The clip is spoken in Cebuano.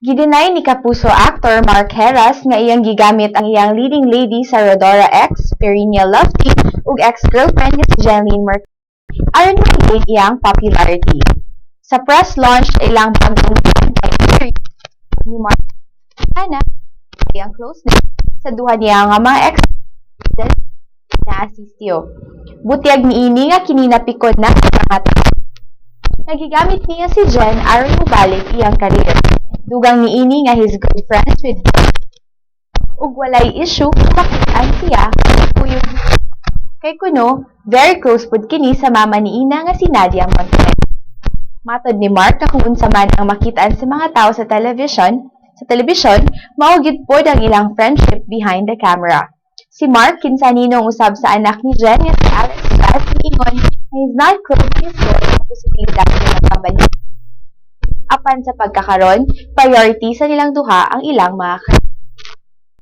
Gideny ni Kapuso actor Mark Herras nga iyang gigamit ang iyang leading lady sa Rhodora X, Perennial Love Team ug ex-girlfriend nga si Jenlyn Mercado aron ma-gain iyang popularity. Sa press launch sa ilang bag-ong primetime series ni Mark ana iyang closeness sa duha niya nga mga ex na Asistio. Butyag niini nga kini napikon na sa mga tao nga gigamit niya si Jen aron mobalik iyang career. Dugang niini nga he's good friends with ug walay issue kung makitaan siya kuyog kay kuno very close pud kini sa mama niina nga si Nadia Montenegro. Matod ni Mark na kung unsa man ang makitaan sa mga tao sa telebisyon, mao gyud pod ang ilang friendship behind the camera. Si Mark, kinsa ninong usab sa anak ni Jen nga si Alex Jazz, niingon nga he's not closing his door sa posibilidad nga magkabalik. Apan sa pagkakaron, priority sa nilang duha ang ilang mga career.